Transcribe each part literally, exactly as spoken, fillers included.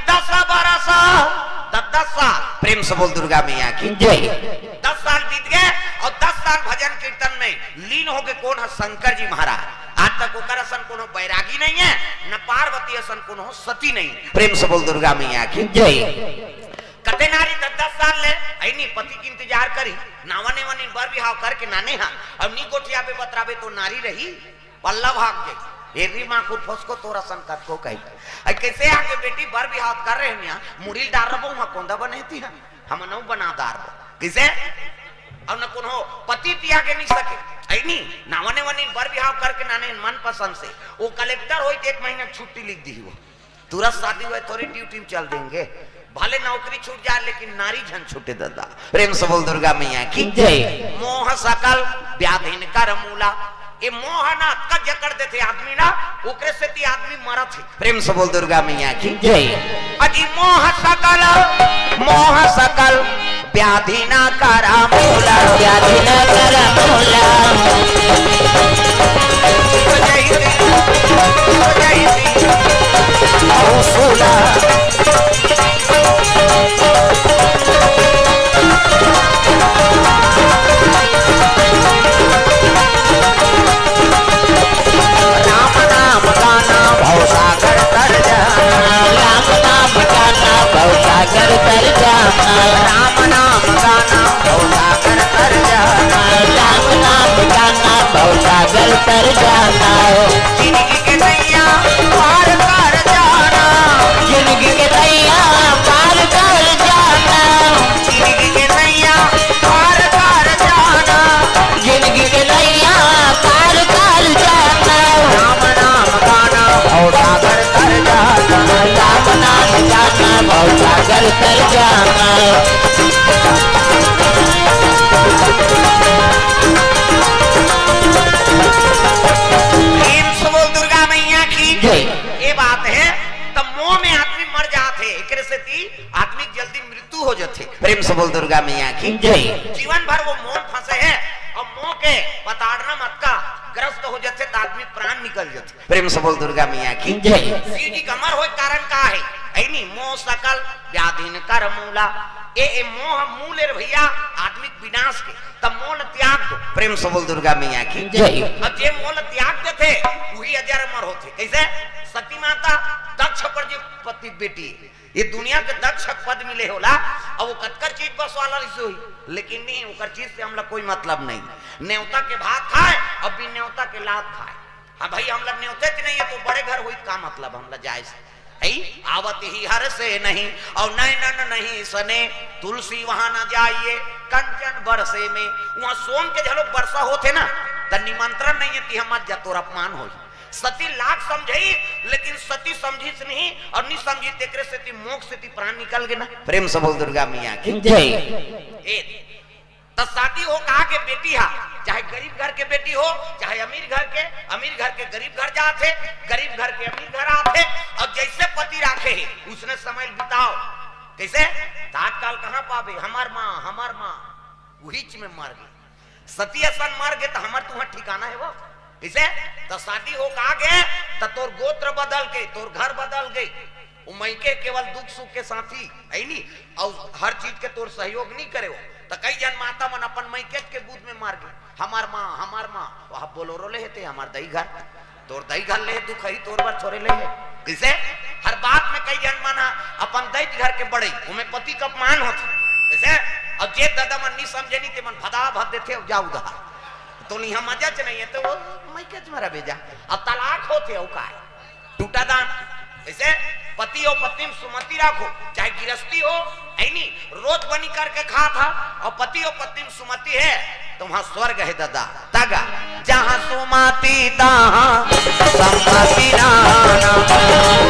दस बरस, द-, दस साल, प्रेम से बोल दुर्गा मैया की जय। दस साल बीत गए और दस साल भजन कीर्तन में लीन हो गए। कौन है? शंकर जी महाराज। आज तक ओकर असन कोनो बैरागी नहीं है, न पार्वती असन कोनो सती नहीं। प्रेम से बोल दुर्गा मैया की जय। कते नारी दस दस साल ले ऐनी पति के इंतजार करी, नावा नेवा नीन बर बिहाव करके नाने हा, अब नी गोठियाबे बतराबे तो नारी रही, पल्ला भाग जाई। एरी माँ खुद फसको तोर असन कतको कही। अई कैसे आके बेटी बर बिहाव कर रहे हैं, मुड़ी ल डार रबो, वहाँ कोंदा बने थी हम, हम नौ बना डार बो। कैसे? अब न कोनो पति तिया के नहीं सके। ऐनी, नावा नेवा नीन बर बिहाव करके नाने मन पसंद से। वो कलेक्टर होई तो एक महीना छुट्टी लिख दी वो। तुरंत शादी हुआ, थोड़ी ड्यूटी में चल देंगे। भले नौकरी छूट जाए, लेकिन नारी झन छूटे दादा। प्रेम से बोल दुर्गा मैया की जय। मोह सकल व्याधिन कर मूला। ये मोह ना अतका जकड़ देथे आदमी ना, ओकरे सेती आदमी मरत हे। प्रेम से बोल दुर्गा मैया की जय। अजी मोह सकल, मोह सकल व्याधि ना करा मूला। व्याधि ना करा मूला। जय श्री, जय श्री, अहो सूला। राम नाम गाना भवसागर तर जाना। राम नाम गाना भवसागर तर जाना। राम नाम गाना भवसागर तर जाना। राम नाम गाना भवसागर तर जाना। जिंदगी के नैया पार कर जाना। जिंदगी के नैया पार कर जाना। जिंदगी के नैया पार कर जाना। जिंदगी के नैया पार कर जाना। राम नाम गाना भवसागर तर जाना। राम नाम गाना भवसागर तर जाना। प्रेम से बोल दुर्गा मैया की जय। ये बात है, तब मोह में आदमी मर जात हे, एकरे सेती आदमी के जल्दी मृत्यु हो जाथे। प्रेम से बोल दुर्गा मैया की जय। जीवन भर वो मोह में फंसे हे और मोह के प्रताड़ना मत का ग्रस्त हो जाथे, तो आदमी प्राण निकल जाथे। प्रेम से बोल दुर्गा मैया की जय। शिव जी के अमर होए कारण का है? ऐनी मोह सकल व्याधिन कर मूला। ए, ए मोह मूल रे भैया, आदमी के विनाश के। तब मोह ल त्याग दो। प्रेम से बोल दुर्गा मैया की जय। अब जे मोह ल त्याग देथे, वही अजर अमर होथे। कैसे? सती माता दक्ष प्रजापति बेटी, ये दुनिया के दक्ष पद मिले होला, अब वो कतकर चीज बस वाला रिस होई, लेकिन नहीं, ओकर चीज से हमला कोई मतलब नहीं। नेवता के भात खाए, अब भी नेवता के लात खाए। हाँ भाई, हमला नेवते च नहीं है तो बड़े घर होई, का मतलब हमला जाए से? है, आवत ही हर से नहीं, और नैनन नहीं सने, तुलसी वहां न जाइए, कंचन बरसे में। वहां सोन के झलोक वर्षा होथे ना, त निमंत्रण नहीं है कि हम मत जा, तोर अपमान होई। सती लाख समझई, लेकिन सती समझिस नहीं और नहीं समझी, तेकरे सेती मोह सेती प्राण निकल गे ना। प्रेम से बोल दुर्गा मैया की जय। ए, त शादी हो कहा के बेटी हा, चाहे गरीब घर के बेटी हो, चाहे अमीर घर के, अमीर घर के गरीब घर जात हे, गरीब घर के अमीर घर आत हे, और जैसे पति राखे हे, उसने समय बिताओ। कैसे? त आजकल कहाँ पाबे? हमार माँ, हमार माँ, उहीच में मर गे। सती असन मर गे, त हमार तुहर ठिकाना हे वो? कैसे? त शादी हो कहा गे, त तोर गोत्र बदल गे, तोर घर बदल गे, वो मइके केवल दुख सुख के साथी है नी, अउ हर चीज के तोर सहयोग नहीं करे हो। त कई जन माता मन अपन मइके के गोद में मर गे, हमार माँ, हमार माँ, वह बोलोरो ले हेते, हमार दई घर, तोर दई घर ले हे, दुख ही तोर बर थोरे ले हे। किसे? हर बात में कई जन मन ह अपन दई घर के बड़ई, ओमे पति के अपमान होथे। किसे? अब जे दादा मन नहीं समझे नहीं, ते मन भदा भद देथे, अब जा उधार। तो नहीं हम मजा च नहीं है, तो वो मइके च मरा बेजा। अब तलाक होथे, अउ काय? टूटा दान। ऐसे पति और पत्नी में सुमति राखो, चाहे गिरस्ती हो, है नी, रोज बनी करके खात हा, और पति और पत्नी में सुमति है, तो वहाँ स्वर्ग है दादा। तगा, जहाँ सुमति तहाँ संपत्ति नाना।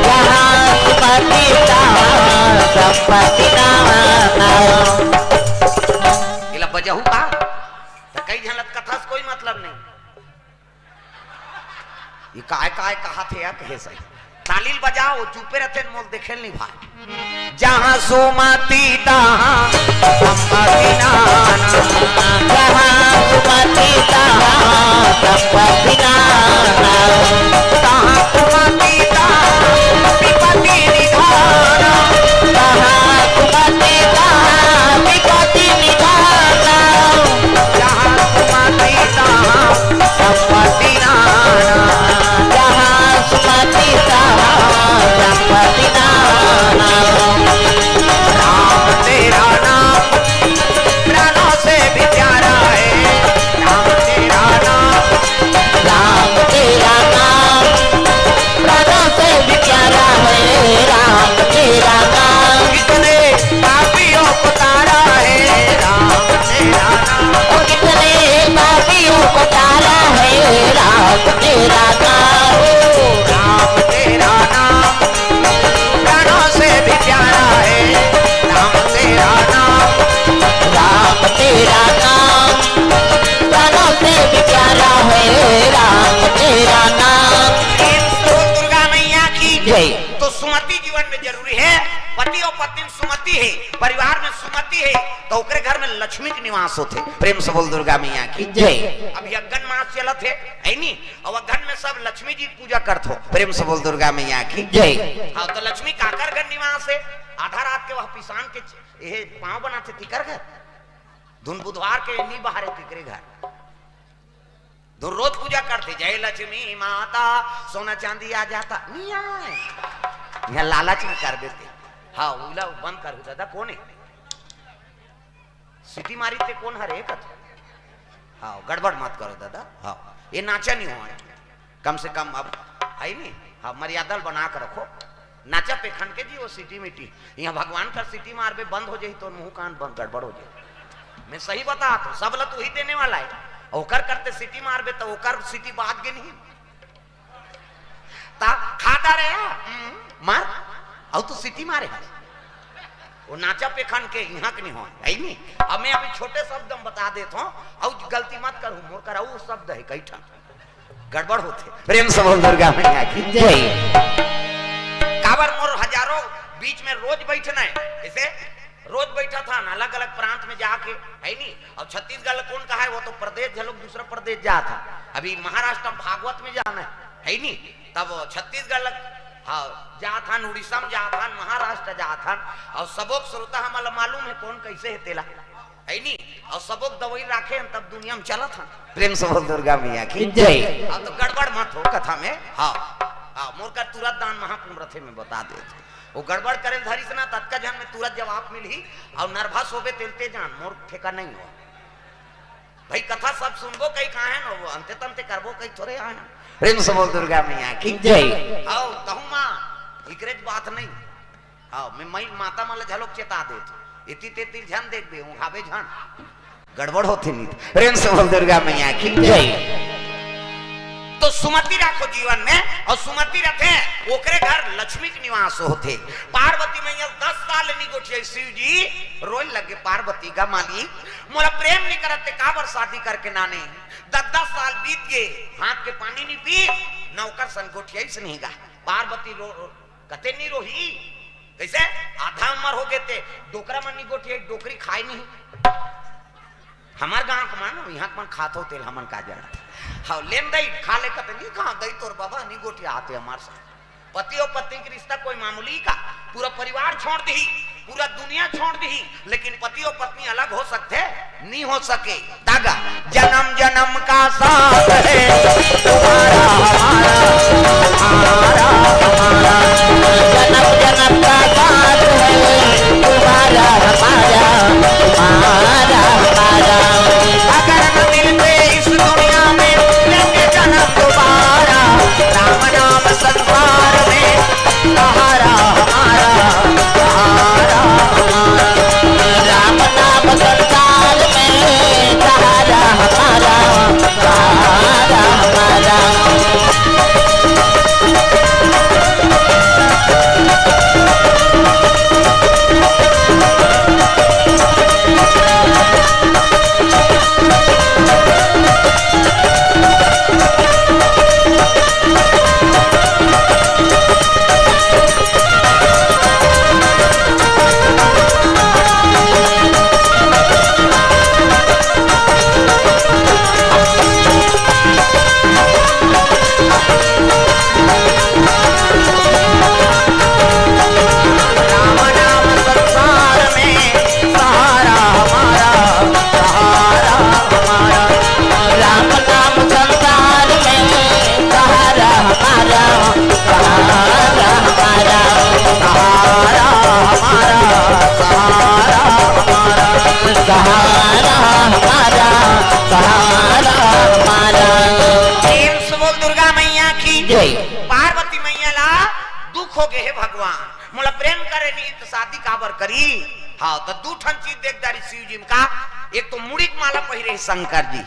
जहाँ सुमति तहाँ संपत्ति नाना। इला बजहू का? त कई झलत कथा से कोई मतलब नहीं। ये काय काय कहा थे या कहे सही। ताली ल बजाओ, चुपे रहते न मोल देखे नहीं भाई। जहाँ सुमति तहाँ संपत्ति नाना। जहाँ सुमति तहाँ संपत्ति नाना। तहाँ सुमति तहाँ विपत्ति निधाना। जरूरी हे। पति अउ पत्नी में सुमति हे, परिवार में सुमति हे, त ओकरे घर में लक्ष्मी के निवास होथे। प्रेम से बोल दुर्गा मैया की जय। अभी अग्गन मास चलत हे, हे नी? अउ अग्गन में सब लक्ष्मी जी के पूजा करथो। प्रेम से बोल दुर्गा मैया की जय। हाँ, त लक्ष्मी काकर घर निवास हे? आधा रात के वह पिसान के च-, एहे पाँव बनाथे तिकर घर। धुन बुधवार के नी बहारे तिकरे घर। धुन रोज पूजा करथे, "जय लक्ष्मी माता, सोना चांदी आ जाता।" नी आय। इहाँ लालच में कर देथे। हाँ, उला बंद कर दादा, कोन हे? सीटी मारी ते कोन हरे कथे? हाँ, गड़बड़ मत करो दादा। हाँ, ये नाचा नी हो, कम से कम अब हे नी, हाँ, मर्यादा ल बना के रखो। नाचा पेखन के जी वो सीटी मिटी। इहाँ भगवान कर सीटी मारबे, बंद हो जाही, तोर मुंह कान बंद, गड़बड़ हो जाही। मैं सही बतात हूँ, सब ल तू ही देने वाला हे। ओकर करते सीटी मारबे, त ओकर सीटी बाज गे नहीं। ता खाता रहे, हम्म, मार, अउ तू सीटी मारे हस। वो नाचा पेखन के इहाँ के नहीं हो, हे नी? अब मैं अभी छोटे शब्द में बता देत हूँ, अउ गलती मत करू, मोर कर अउ शब्द हे कई ठन। गड़बड़ होथे। प्रेम से बोल दुर्गा मैया की जय। काबर मोर हजारों बीच में रोज बैठना हे, जैसे रोज बैठा था ना अलग-अलग प्रांत में जाके, हे नी? अउ छत्तीसगढ़ ल कोन कहा हे, वो तो प्रदेश घलोक दूसरा प्रदेश जात हे। अभी महाराष्ट्र में भागवत में जाना हे, हे नी? तब छत्तीसगढ़ ल, हाँ, जात हन, उड़ीसा में जात हन, महाराष्ट्र जात हन, अउ सबो के श्रोता हमन ल मालूम हे कोन कैसे हे तेला। हे नी? अउ सबो के दवाई राखे हन, तब दुनिया में चलत हन। प्रेम से बोल दुर्गा मैया की जय। अब तो गड़बड़ मत हो कथा में। हाँ, हाँ, मोर कर तुरंत दान महापुण्य रथे में बता देत हूँ। वो गड़बड़ करे धरिस ना, ततका झन में तुरंत जवाब मिलही, अउ nervous होबे तेलते जान, मोर ठेका नहीं हो। भाई कथा सब सुनबो कई कहा हे ना, वो अंते तंते करबो कई थोरे आए हैं। प्रेम से बोल दुर्गा मैया की जय। आओ, तहु माँ, इकरेज बात नहीं। हाँ, मैं मई माता मन ल झलोक चेता देत हूँ। एती तेती झन देखबे, उहाबे झन। गड़बड़ होथे नी। प्रेम से बोल दुर्गा मैया की जय। तो सुमति राखो जीवन में, अउ सुमति रथे, ओकरे घर लक्ष्मी के निवास होथे। पार्वती मैया दस साल नी गोठियाई, शिव जी रोए लगे, पार्वती का मालिक, मोला प्रेम नी करत ते काबर शादी करके नाने? दस दस साल बीत गे, हाथ के पानी नी पी, न ओकर सन गोठियाई से नहीं गा। पार्वती रो, कते नी रोही, कैसे? आधा उमर हो गे ते, डोकरा मन नी गोठियाई, डोकरी खाए नहीं। हमर गांव के मन, इहाँ के मन खात हो तेल, हमन का जाना। हाँ, लेन दई, खा ले कते नी, कहाँ दई तोर बाबा नी गोठियाते हमर साथ। पति अउ पत्नी के रिश्ता कोई मामूली का? पूरा परिवार छोड़ दिही, पूरा दुनिया छोड़ दिही, लेकिन पति अउ पत्नी अलग हो सकथे? नहीं हो सके। तागा, जन्म जन्म का साथ है तुम्हारा हमारा, हमारा हमारा। जन्म जन्म का साथ है तुम्हारा हमारा, तुम्हारा हमारा। अगर न मिलते इस दुनिया में, लेंगे जन्म दोबारा। राम नाम संसार में सहारा हमारा, सहारा हमारा। राम नाम संसार में सहारा हमारा, सहारा हमारा। राम नाम संसार में सहारा हमारा, सहारा हमारा। राम नाम संसार में सहारा हमारा, सहारा हमारा, सहारा हमारा, सहारा हमारा, सहारा हमारा, सहारा हमारा। प्रेम से बोल दुर्गा मैया की जय। पार्वती मैया ला दुख हो गए, "हे भगवान, मोला प्रेम करे नहीं तो शादी काबर करी?" हाँ, तो दू ठन चीज देख डारी शिव जी में का, एक तो मुड़ी के माला पहिरे हे शंकर जी,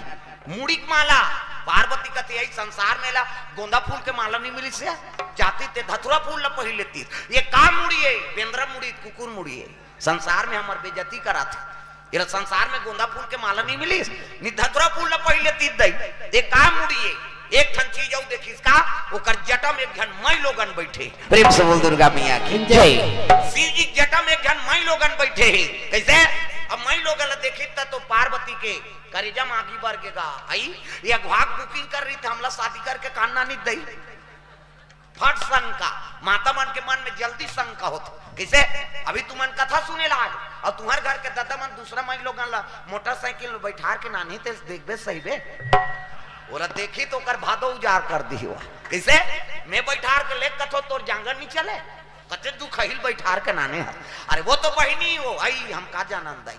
मुड़ी के माला। पार्वती कथे, "यही संसार में ला गोंदा फूल के माला नहीं मिली से, जाती ते धतुरा फूल ला पहिर लेती। ये का मुड़ी है? बेंदरा मुड़ी, कुकुर मुड़ी है। संसार में हमर बेइज्जती करात है। ये संसार में गोंदा फूल के माला नहीं मिली, नी धतुरा फूल ला पहिर लेती दई। ये का मुड़ी है?" एक ठन चीज अउ देखिस का, ओकर जटा म एक झन माईलोगन बइठे। प्रेम से बोल दुर्गा मैया की जय। शिव जी के जटा म एक झन माईलोगन बइठे हे। कइसे? अब माईलोगन ला देखिस त तो पार्वती के करेजा म आगी बर गे गा। अई, ये अघवा के booking कर रहिस त हमला शादी करके कान नानी दई। फट शंका, माता मन के मन म जल्दी शंका होथे। कइसे? अभी तुमन कथा सुने ला आए अउ तुंहर घर के ददा मन दूसरा माईलोगन ला मोटरसाइकिल म बइठार के नानही ते देखबे सहिबे? ओला देखही त ओकर भादो उजार कर दिही। कइसे? मैं बइठार के लेग कथों, तोर जांगर नी चले? कते दुखही ल बइठार के नाने हस। अरे वो तो बहिनी हो, अई हम का जानन दई।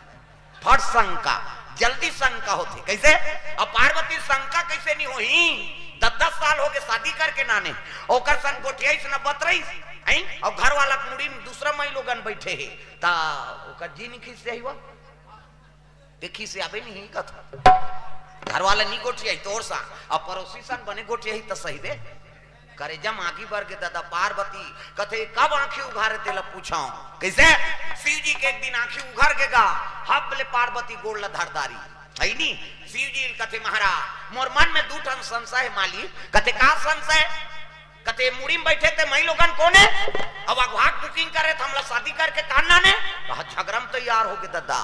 फट शंका, जल्दी शंका होथे। कइसे? अब पार्वती शंका कइसे नी होही? दस दस साल होगे शादी करके नाने, ओकर संग गोठियाइस न बतरइस, हैं? अउ घर वाला के मुड़ी म दूसरा माईलोगन बइठे हे, त ओकर जी नी खिसियाही वो? ते खिसियाबे नी कथों। घर वाला नी गोठियाही तोर संग, अब परोसी संग बने गोठियाही त सहिबे। करेजा म आगी बर गे ददा। पार्वती कथे, कब आंखी उघारे तेला पूछंव। कइसे? शिव जी के एक दिन आंखी उघर गे गा, हब ले पार्वती गोड़ ला धर डारिस। हइनी? शिव जी ल कथे, महाराज, मोर मन म दू ठन संशय हे मालिक। कथे, का संशय? कथे, मुड़ी म बइठे ते माईलोगन कोन हे? अउ अघवा के booking करे त हमला शादी करके कान नाने? कहा झगरा म तैयार होगे ददा।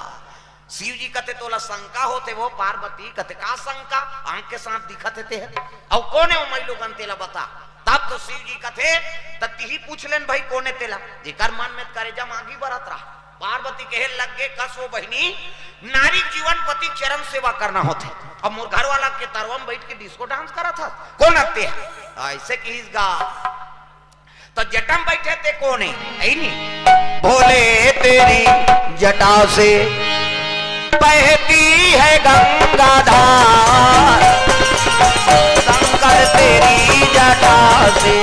शिव जी कथे, तोला शंका होथे वो पार्वती? कथे, का शंका? आंख के साथ दिखत हे ते ह। अउ कोन हे वो माईलोगन तेला बता। तब तो शिव जी कथे, त तिही पूछ लेन भई कोन हे तेला, जेकर मन म करेजा म आगी बरत रहा। पार्वती कहे लग गे, कस वो बहिनी, नारी के जीवन पति के चरण सेवा करना होथे। अब मोर घर वाला के तरवा म बइठ के disco dance करत हस, कोन हस ते? अइसे किहिस गा। त जटा म बइठे ते कोन हे? अइनी। बोले तेरी जटा से बहती है गंगा धार, शंकर तेरी जटा से।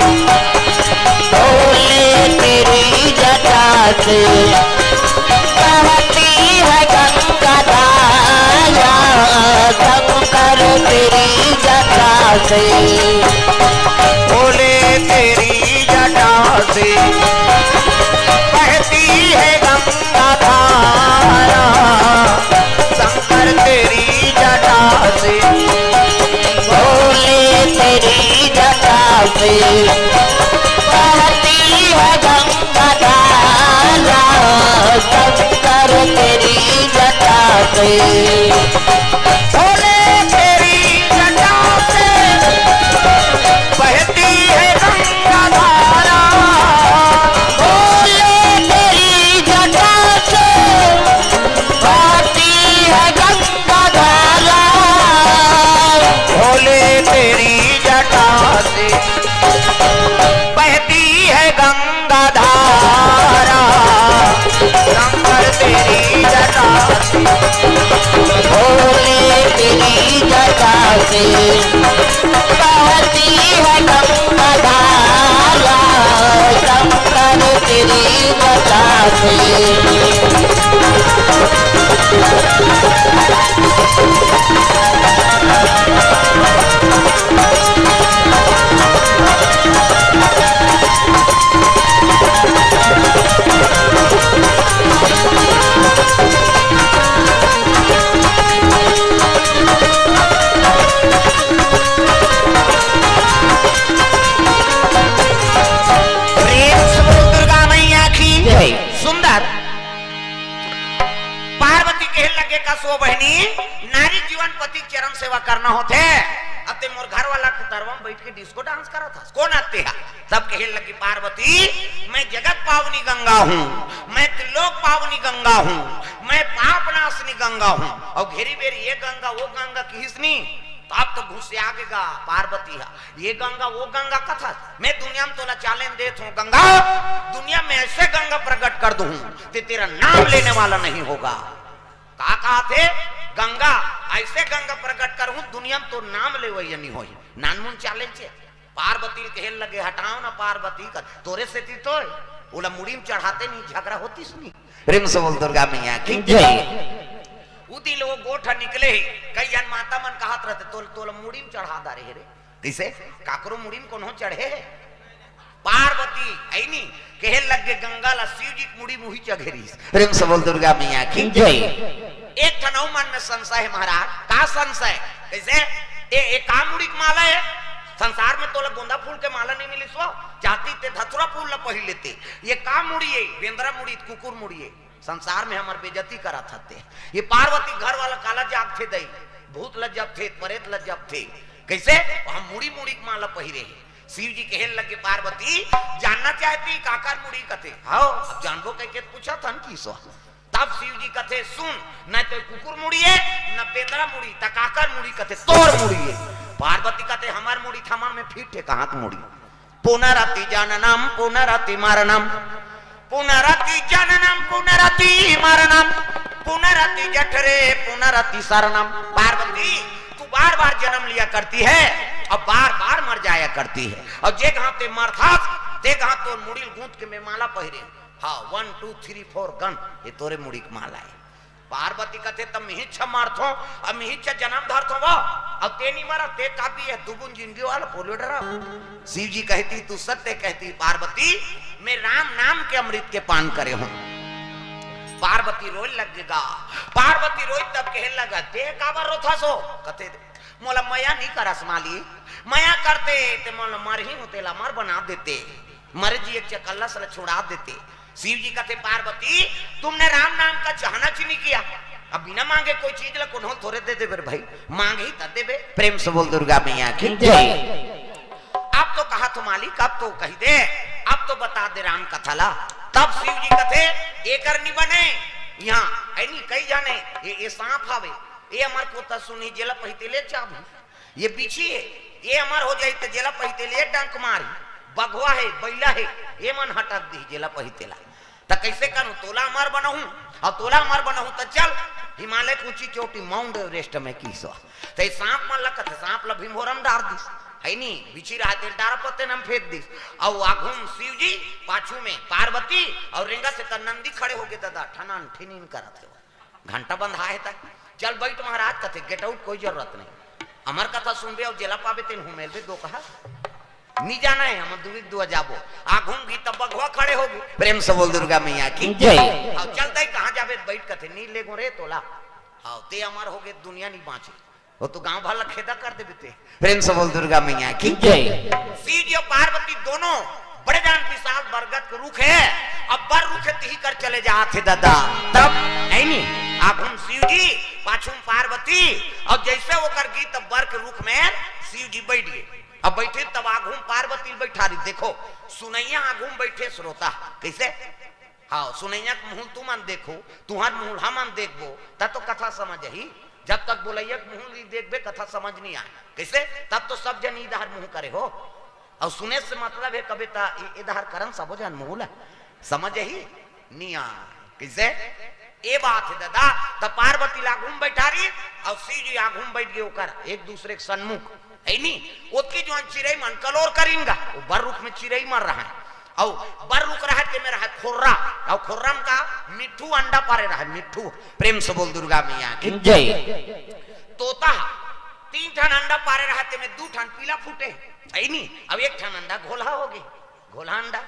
बोले तेरी जटा से बहती है गंगा धारा, शंकर तेरी जटा से। बोले तेरी जटा से बहती है गंगा धारा, शंकर तेरी जटा से। बोले तेरी जटा से बहती है गंगा धारा, शंकर तेरी जटा से। बोले तेरी जटा से बहती है गंगा धारा। बोले तेरी जटा से बहती है गंगा धारा। बोले तेरी जटा से बहती है गंगा धारा, शंकर तेरी जटा से। भोले तेरी जटा से बहती है गंगा धारा, शंकर तेरी जटा से। प्रेम से बोल दुर्गा मैया की जय। सुंदर। पार्वती कहे लगे, कस वो बहिनी, नारी जीवन पति के चरण सेवा करना होथे। अब ते मोर घर वाला के तरवा म बइठ के disco dance करत हस, कोन हस ते हा? तब कहे लगी पार्वती, मैं जगत पावनी गंगा हूँ, मैं त्रिलोक पावनी गंगा हूँ, मैं पाप नाशनी गंगा हूँ। अउ घेरी बेरी ये गंगा, वो गंगा किहिस नी, तब तो गुस्सिया गे गा पार्वती हा। ये गंगा, वो गंगा कथस, मैं दुनिया म तोला challenge देत हूँ गंगा, दुनिया म ऐसे गंगा प्रकट कर दूँ, ते तेरा नाम लेने वाला नहीं होगा। का कहाथे? गंगा, ऐसे गंगा प्रकट करहूँ, दुनिया म तोर नाम लेवइया नहीं होही। नानमुन challenge हे। पार्वती ल कहे लगे, हटाव ना पार्वती का, तोरे सेती तो ओला मुड़ी म चढ़ाते नहीं, झगरा होतिस नहीं। प्रेम से बोल दुर्गा मैया की जय। उ दिन वो गोठ निकले हे, कई झन माता मन कहत रहते, "तोल-, तोला मुड़ी म चढ़ा डारे हे रे।" कइसे? काकरो मुड़ी म कोनो चढ़े हे? पार्वती, अइनी, कहे लग गे गंगा ला, "शिव जी के मुड़ी म उही चघे रहिस।" प्रेम से बोल दुर्गा मैया की जय। एक ठन अउ मन म संशय हे महाराज, का संशय? कइसे? ए, ए का मुड़ी के माला हे? संसार में तोला गोंदा फूल के माला नहीं मिलिस हो, चाहती ते धतुरा फूल ला पहिर लेते। ये का मुड़ी ए, बेंदरा मुड़ी, कुकुर मुड़ी ए। संसार में हमर बेइज्जती करत हते। ये पार्वती घर वाला काला जागथे दई, भूत ल जपथे, परेत ल जपथे। कैसे? हम मुड़ी मुड़ी के माला पहिरे हे। शिव जी कहे लगे, पार्वती जानना चाहती काकर मुड़ी कथे? हाव, अब जानबो कह के पूछा थन की सो। तब शिव जी कथे, सुन, न तो कुकुर मुड़ी ए, न बेंदरा मुड़ी, त काकर मुड़ी कथे? तोर मुड़ी ए। पार्वती कथे, हमर मुड़ी थमा में फिट हे, कहाँ के मुड़ी? पुनरपि जननम पुनरपि मरणम, पुनरपि जननम पुनरपि मरणम, पुनरपि जठरे पुनरपि शरणम। पार्वती, तू बार बार जन्म लिया करती है और बार बार मर जाया करती है, और जे घाव ते मरथस, ते घाव तोर मुड़ी ल गूंथ के मैं माला पहिरे। हाँ, वन टू थ्री फोर गन, ये तोरे मुड़ी के माला है। पार्वती कथे, "त मिहिच मारथो, अब मिहिच जनम धरथो वो, अब ते नहीं मरा, ते का भी है, दुगुन जिंदगी वाला पोलियो डरा।" शिव जी कहती, "तू सत्य कहती पार्वती, मैं राम नाम के अमृत के पान करे हूँ।" पार्वती रोए लगेगा। पार्वती रोई तब कहे लगा, "ते काबर रोथस हो?" कथे, "मोला मया नहीं करस माली, मया करते ते मोला मरही होते ला मर बना देते।" मरे जी एक चकल्ला से छुड़ा देते। शिव जी कहते, "पार्वती, तुमने राम नाम का चाहना चीनी किया। अब बिना मांगे कोई चीज ला कोनो थोड़े दे देबे रे भाई, मांगही त देबे।" प्रेम से बोल दुर्गा मैया की जय। अब तो कहा तो मालिक, अब तो कही दे, अब तो बता दे राम कथा ला। तब शिव जी कहते, "एकर नी बने, यहाँ है नी कई जाने, ये, ये सांप हवे, ये हमार कोता सुनी जेला पहिते ले चाबी।" ये बिछी हे, ये अमर हो जाही त जेला पहिते ले डंक मारही। बघवा हे, बइला हे, ये मन हटक दिही जेला पहिते ला। त कइसे करूं? तोला अमर बनहूं, अउ तोला अमर बनहूं त चल हिमालय के ऊंची चोटी माउंट एवरेस्ट में किसो। त ये सांप मन ला कथे, सांप ला भीमभोरा म डार दिस, है नी? बिछी रहा तेल डारा पत्ते नम फेंक दिस। अउ आघू म शिव जी, पाछू में पार्वती, अउ रेंगत हे त नंदी खड़े होके ददा ठनन ठिनिन करत हे। घंटा बंधा हे त चल बइठ महाराज कथे, गेट आउट कोई जरूरत नहीं। अमर कथा सुनबे अउ जेला पाबे तेन हुमेल दे दो कहा। नी जाना हे, हम दुविक दुआ जाबो। आघू म गी तब बघवा खड़े होगे। प्रेम से बोल दुर्गा मैया की जय। अउ चल दई कहाँ जाबे बइठ कथे, नी लेगो रे तोला। अउ ते अमर होगे दुनिया नी बांचे। वो तो गांव भर ला खेदा कर देबे ते। प्रेम से बोल दुर्गा मैया की जय। शिव जी अउ पार्वती दोनों बड़े जान विशाल बरगद के रुख हे, अब बर रुख हे तिही कर चले जात हे दादा। तब है नी, आघू म शिव जी, पाछू म पार्वती, अउ जइसे ओकर गी तब बर के रुख में शिव जी बइठ गे। अब बइठे तब आघू म पार्वती ल बइठारी, देखो सुनइया आघू म बइठे श्रोता, कइसे? हाँ, सुनइया के मुंह ल तुमन देखो, तुंहर मुंह ल हमन देखबो, तब तो कथा समझ आही। जब तक बोलइया के मुंह ल नी देखबे, कथा समझ नी आय। कइसे? तब तो सब जन इधर मुंह करे हो। अउ सुने से मतलब हे कबे त ए-, एदहर करन सबो झन मुंह ल समझ ही निया। कइसे? ए बात हे ददा, त पार्वती ला आघू म बइठारी, अउ शिव जी आघू म बइठ गे ओकर एक दूसरे के सन्मुख, है नी? ओतकी जुवान चिरई मन कलोर करिन गा, वो बर रुख में चिरई मन रहय, अउ बर रुख रहय तेमे रहय खोर्रा, अउ खोर्रा म का मिट्ठू अंडा पारे रहय, मिट्ठू। प्रेम से बोल दुर्गा मैया की जय। तोता तीन ठन अंडा पारे रहय, तेमे दू ठन पीला फूटे, है नी? अब एक ठन अंडा घोलहा होगे, घोलहा अंडा,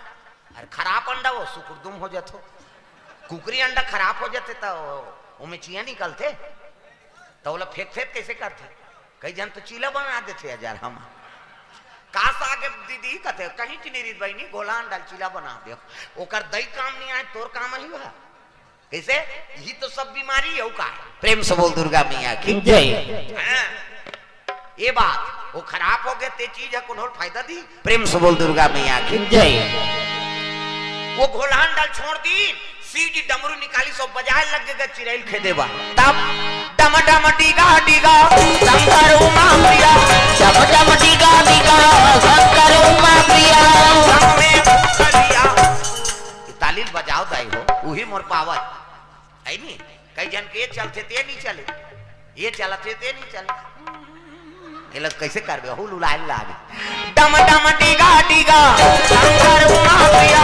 अरे खराब अंडा वो सुकुरदुम हो जाथो। कुकरी अंडा खराब हो जाथे त ओ-, ओमे चिया निकलथे, त ओला फेंक फेंक कइसे करथे? कई झन तो चीला बना देथे हजार हम। का सागे दीदी कथे, कहीं चिनी रीत बहिनी, घोलहा अंडा ल चीला बना दे। ओकर दई काम नी आय, तोर काम ही बा। कइसे? यही तो सब बीमारी हे, अउ का हे? प्रेम से बोल दुर्गा मैया की जय। हाँ। ए बात, वो खराब होगे ते चीज ह कोनो ल फायदा दी? प्रेम से बोल दुर्गा मैया की जय। वो घोलहा अंडा ल छोड़ दी, शिव जी डमरू निकालिस अउ बजाय लग गे चिरई ल खेदे बर। तब डम डम डीगा डीगा शंकर उमा प्रिया, डम डम डीगा डीगा शंकर उमा प्रिया। संग में भूतलिया। ये ताली ल बजाव दाई हो, उही मोर पावर। है नी? कई झन के ये चलथे ते नी चले, ये चलथे ते नी चले। एला कइसे करबे? हू लुलाय लागे। डम डम डीगा डीगा शंकर उमा प्रिया,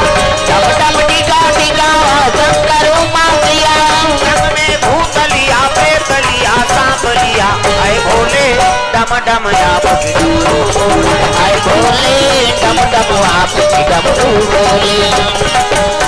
डम डम डीगा डीगा शंकर उमा प्रिया। संग में भूतलिया प्रेतलिया सांपलिया, ऐ भोले डम डम आप की डमरू बोले, ऐ भोले डम डम आप की डमरू बोले।